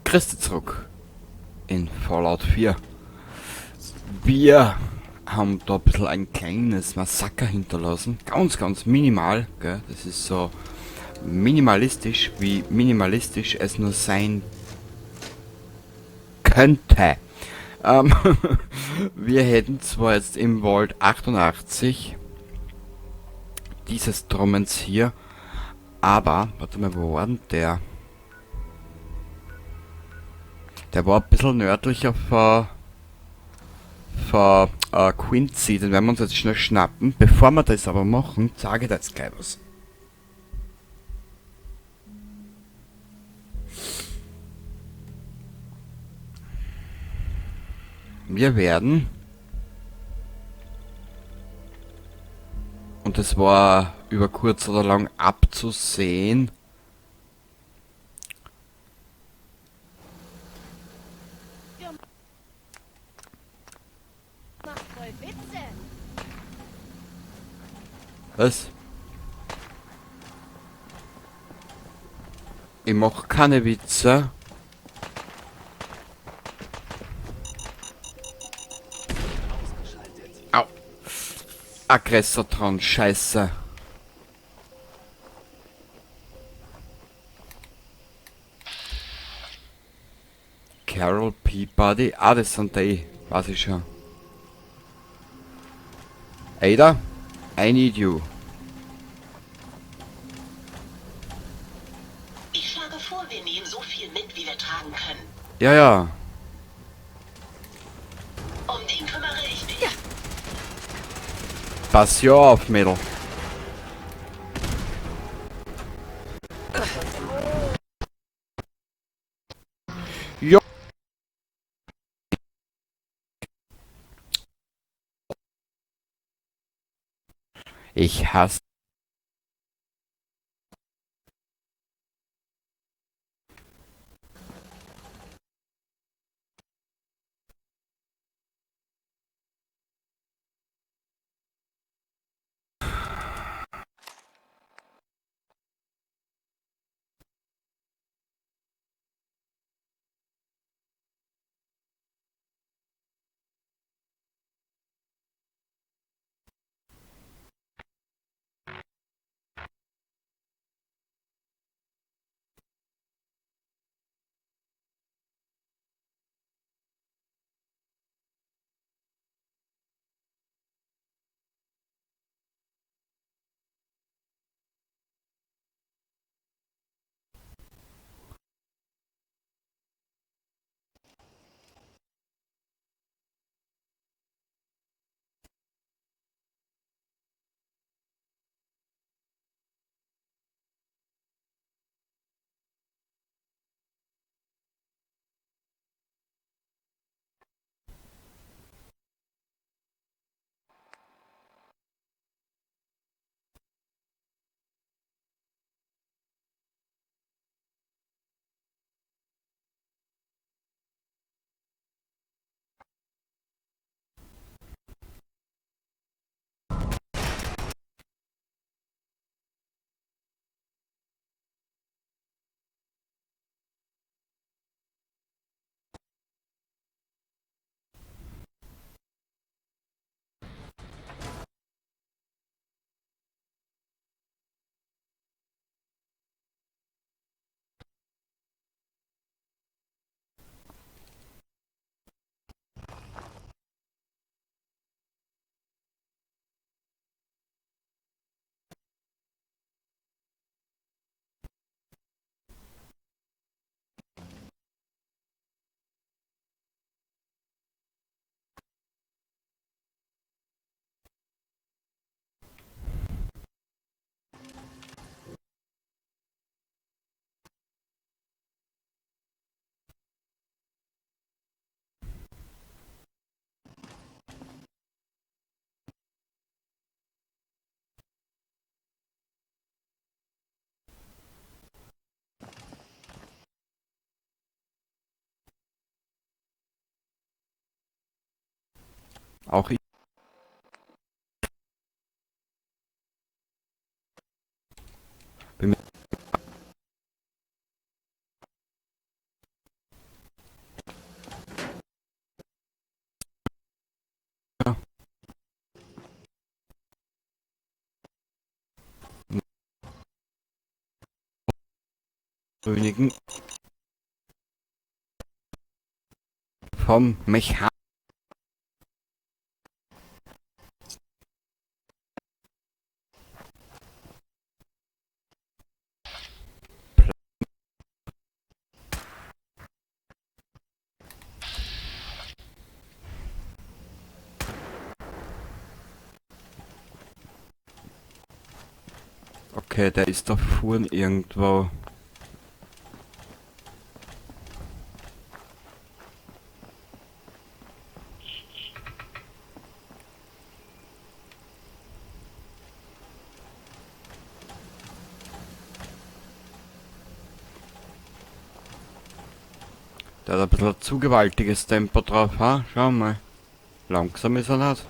Christi zurück in Fallout 4. Wir haben da ein bisschen ein kleines Massaker hinterlassen. Ganz, ganz minimal, gell? Das ist so minimalistisch, wie minimalistisch es nur sein könnte. Wir hätten zwar jetzt im Vault 88 dieses Trommens hier, aber, warte mal, wo war denn der? Der war ein bisschen nördlicher von Quincy, den werden wir uns jetzt schnell schnappen. Bevor wir das aber machen, zeige ich dir jetzt gleich was. Wir werden, und das war über kurz oder lang abzusehen, Was? Ich mach keine Witze. Au. Aggressotron, Scheiße. Carol Peabody. Ah, das sind die. Weiß ich schon. Ada, I need you. Ich schlage vor, wir nehmen so viel mit, wie wir tragen können. Ja, ja. Um den kümmere ich mich. Ja. Pass ja auf, Mädel. Ja. Ich hasse. Auch ich. Bin mir Königen vom Mechan. Okay, der ist da vorn irgendwo. Der hat ein bisschen ein zu gewaltiges Tempo drauf, ha? Schau mal. Langsam ist er nicht.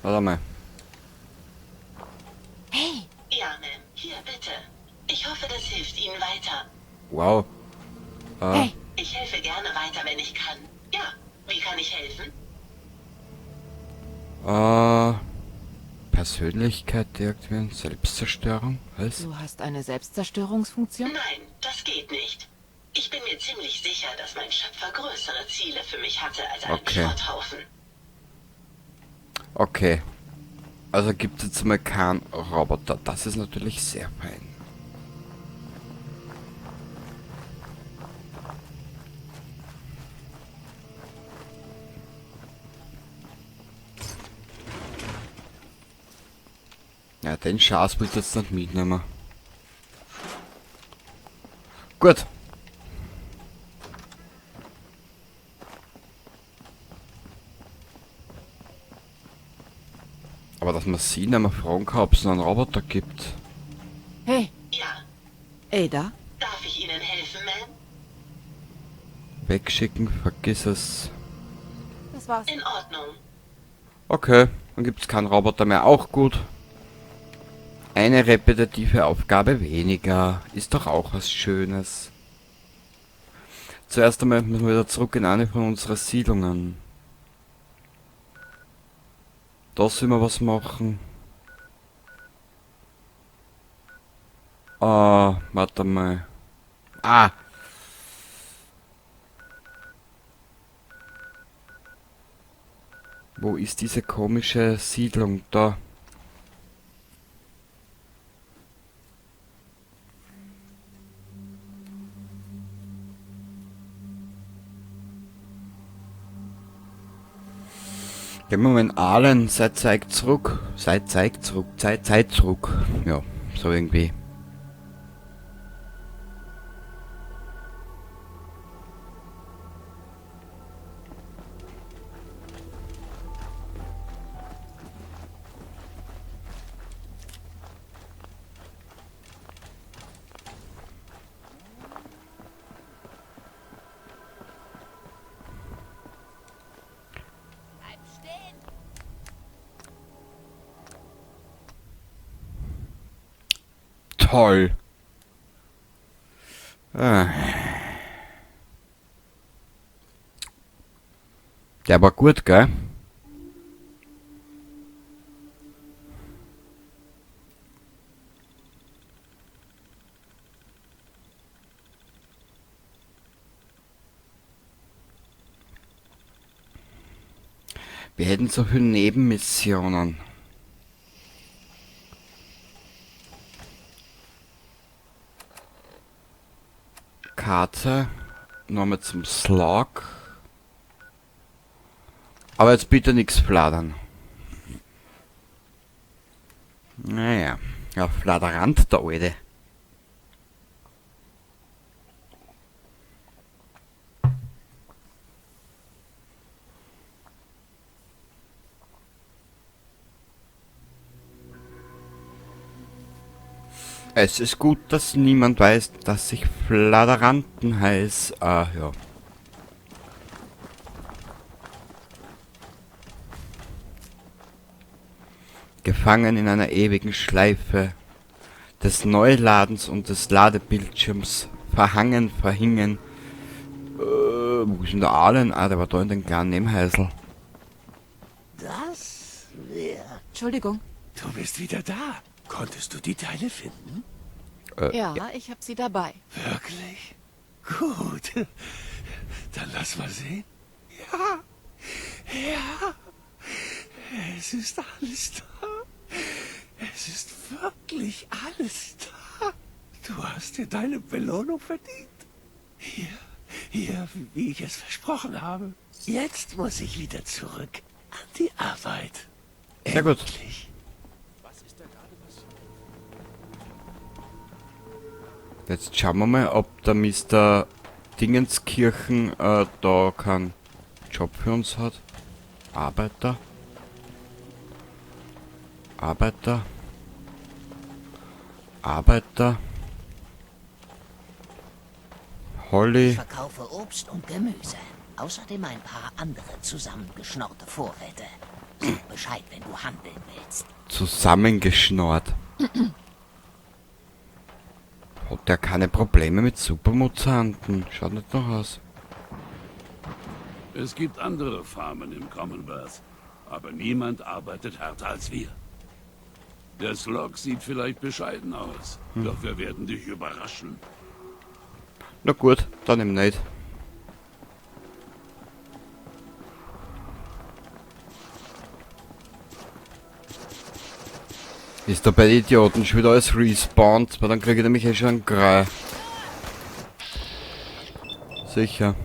Warte mal. Hey! Ja, Ma'am. Hier, bitte. Ich hoffe, das hilft Ihnen weiter. Wow. Hey! Ich helfe gerne weiter, wenn ich kann. Ja, wie kann ich helfen? Persönlichkeit deaktivieren, Selbstzerstörung, was? Du hast eine Selbstzerstörungsfunktion? Nein, das geht nicht. Ich bin mir ziemlich sicher, dass mein Schöpfer größere Ziele für mich hatte als einen Schrotthaufen. Okay. Also gibt es jetzt mal keinen Roboter. Das ist natürlich sehr fein. Ja, den Schatz willst du jetzt nicht mitnehmen. Gut. Aber dass man sie nicht mehr fragen kann, ob es noch einen Roboter gibt. Hey. Ja. Ada? Darf ich Ihnen helfen, Ma'am? Wegschicken, vergiss es. Das war's. In Ordnung. Okay, dann gibt's keinen Roboter mehr. Auch gut. Eine repetitive Aufgabe weniger. Ist doch auch was Schönes. Zuerst einmal müssen wir wieder zurück in eine von unseren Siedlungen. Da sollen wir was machen. Ah, warte mal. Ah! Wo ist diese komische Siedlung da? Gehen wir mal in Aalen, seit Zeig zurück, seit Zeig zurück, Zeit, Zeit zurück. Ja, so irgendwie. Toll. Der war gut, gell? Wir hätten so viele Nebenmissionen. Karte. Nochmal zum Slog. Aber jetzt bitte nichts fladern. Naja. Ja, Fladerant, der Alte. Es ist gut, dass niemand weiß, dass ich Fladeranten heiß. Ah, ja. Gefangen in einer ewigen Schleife des Neuladens und des Ladebildschirms. Verhangen, verhingen. Wo ist denn der Alan? Ah, der war da in den kleinen Nebenhäusl. Das wäre... Entschuldigung. Du bist wieder da. Konntest du die Teile finden? Ja, ich habe sie dabei. Wirklich? Gut. Dann lass mal sehen. Ja. Ja. Es ist alles da. Es ist wirklich alles da. Du hast dir deine Belohnung verdient. Hier, hier, wie ich es versprochen habe. Jetzt muss ich wieder zurück an die Arbeit. Sehr gut. Endlich. Jetzt schauen wir mal, ob der Mr. Dingenskirchen da keinen Job für uns hat. Arbeiter. Arbeiter. Arbeiter. Holly. Ich verkaufe Obst und Gemüse. Außerdem ein paar andere zusammengeschnorrte Vorräte. Sag Bescheid, wenn du handeln willst. Zusammengeschnorrt. Hat der keine Probleme mit Supermutanten? Schaut nicht noch aus. Es gibt andere Farmen im Commonwealth, aber niemand arbeitet härter als wir. Der Slog sieht vielleicht bescheiden aus, doch wir werden dich überraschen. Na gut, dann eben nicht. Ist da bei den Idioten schon wieder alles respawned, weil dann kriege ich nämlich eh schon einen Grei. Sicher.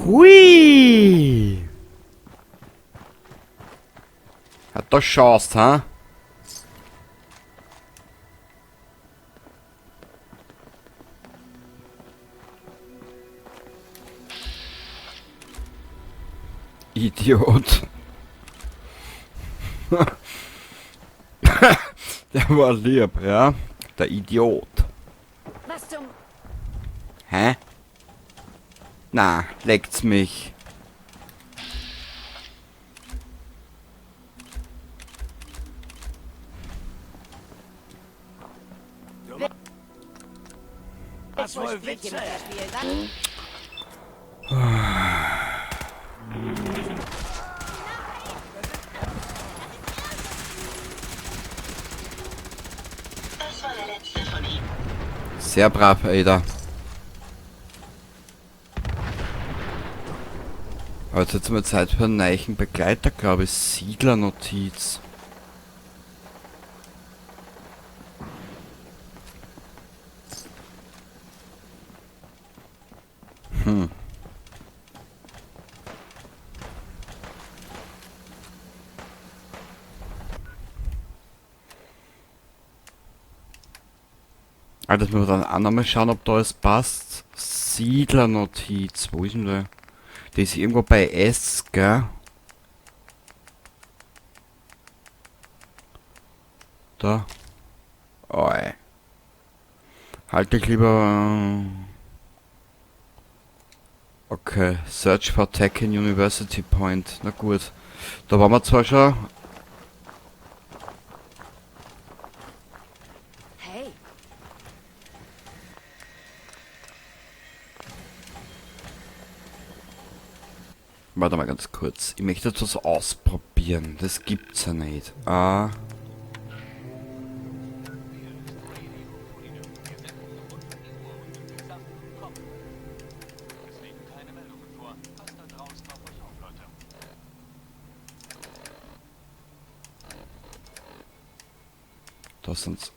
Hui! Hat doch Chance, ha? Idiot. Der war lieb, ja? Der Idiot. Was zum... Hä? Na, leckt's mich. Was wohl Witze? Das war der letzte von ihnen. Sehr brav, Ada. Aber jetzt wird's mal Zeit für einen neuen Begleiter, glaube ich. Siedlernotiz. Ah, das müssen wir dann auch nochmal schauen, ob da alles passt. Siedlernotiz, wo ist denn der? Der ist irgendwo bei S, gell? Da. Oi. Halte ich lieber... Okay, Search for Tech in University Point. Na gut. Da waren wir zwar schon. Hey. Warte mal ganz kurz. Ich möchte etwas ausprobieren. Das gibt's ja nicht. Ah. Da sind's.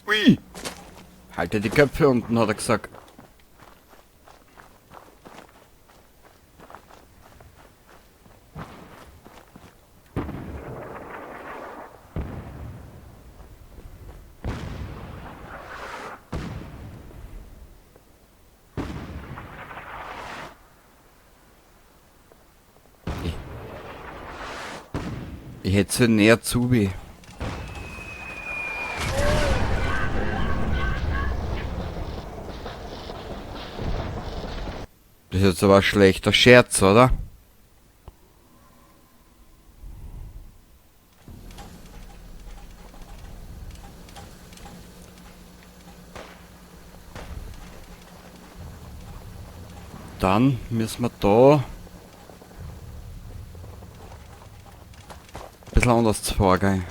Ui! Halte die Köpfe unten, hat er gesagt. Ich hätte sie näher zu wie. Das ist jetzt aber ein schlechter Scherz, oder? Dann müssen wir da ein bisschen anders vorgehen.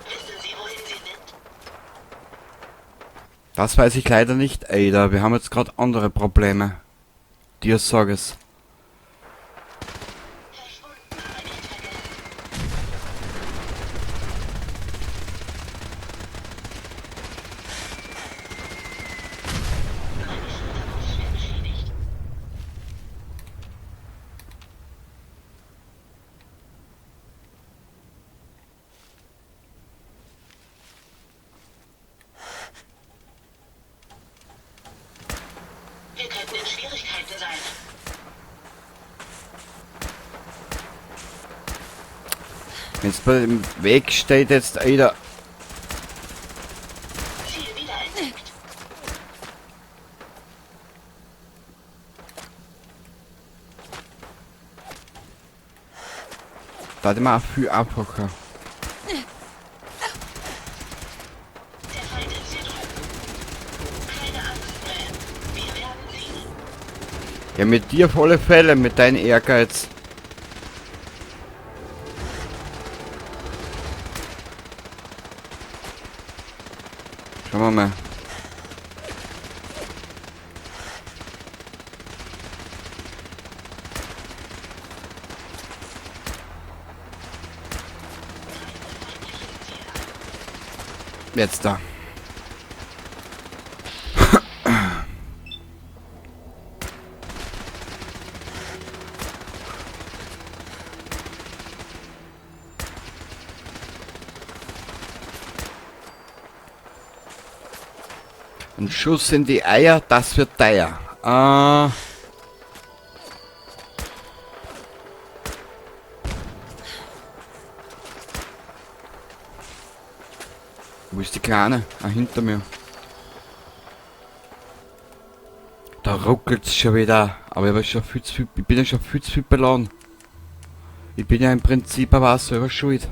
Wissen Sie, wohin Sie sind? Das weiß ich leider nicht, Ada. Wir haben jetzt gerade andere Probleme. Dir sag es. Verschwunden, aber nicht vergessen. Meine Schulter wurde schwer beschädigt. Wir könnten in Schwierigkeiten sein. Wenn's bei dem Weg steht jetzt Ada. Ziel wiederentdeckt. Da hat immer auch viel einfacher. Der Feind ist hier drüben. Keine Angst, Ma'am. Wir werden siegen. Ja, mit dir auf alle Fälle, mit deinem Ehrgeiz. Schauen wir mal. Jetzt da. Ein Schuss in die Eier, das wird teuer. Wo ist die Kleine? Ah, hinter mir. Da ruckelt's schon wieder. Aber ich hab schon viel zu viel, ich bin ja schon viel zu viel beladen. Ich bin ja im Prinzip aber auch selber schuld.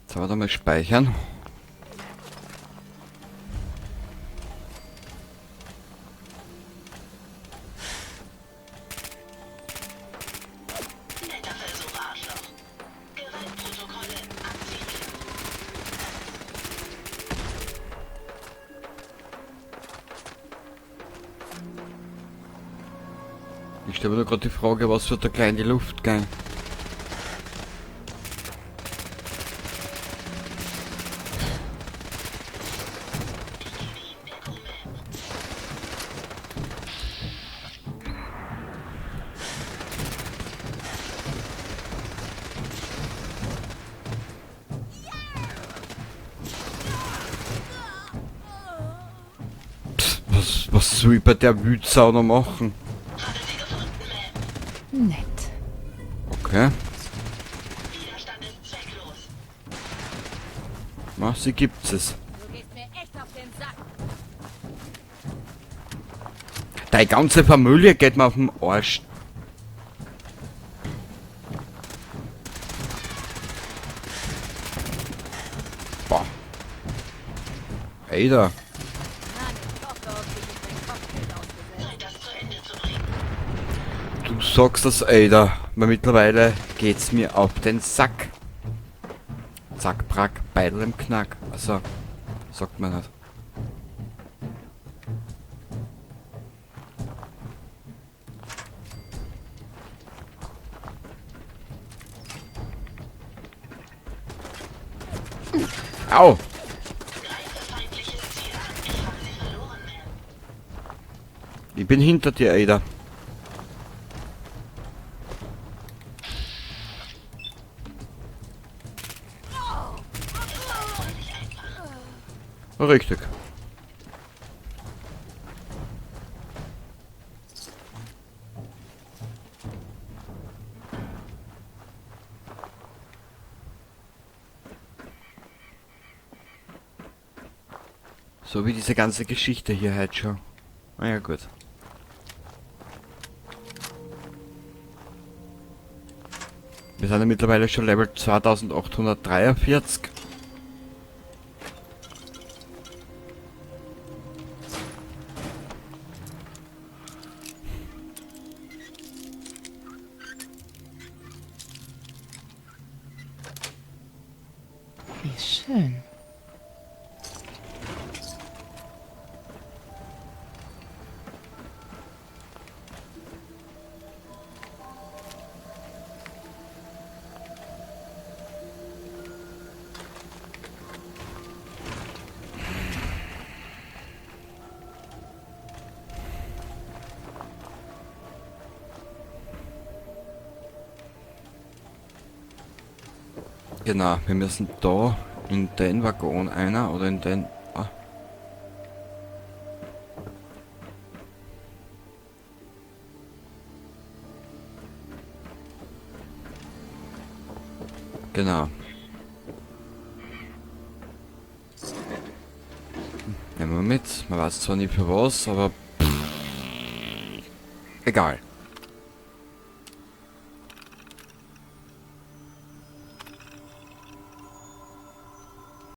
Jetzt aber mal speichern. Netter Versuch, Arschloch. Gewaltprotokolle aktiviert. Ich stelle mir nur gerade die Frage, was wird da gleich in die Luft gehen? Ich gebe Ihnen Deckung, Ma'am. Psst, was soll ich bei der Wütsau noch machen? Habe sie gefunden, Ma'am. Nett. Okay. Widerstand ist zwecklos. Na, sie gibt es. Du gehst mir echt auf den Sack. Deine ganze Familie geht mir auf den Arsch. Boah. Alter. Mann, ich hoffe, auf dich ist ein Kopfgeld ausgesetzt. Zeit, das zu Ende zu bringen. sagst das, Ada. Weil mittlerweile geht's mir auf den Sack. Zack, brack, Beidel im Knack. Also, sagt man nicht. Au! Ich bin hinter dir, Ada. Richtig. So wie diese ganze Geschichte hier heute schon. Na ja, gut. Wir sind ja mittlerweile schon Level 2843. Wie schön. Genau, wir müssen da in den Waggon einer oder in den... Ah. Genau. Nehmen wir mit. Man weiß zwar nicht für was, aber... Pff, egal.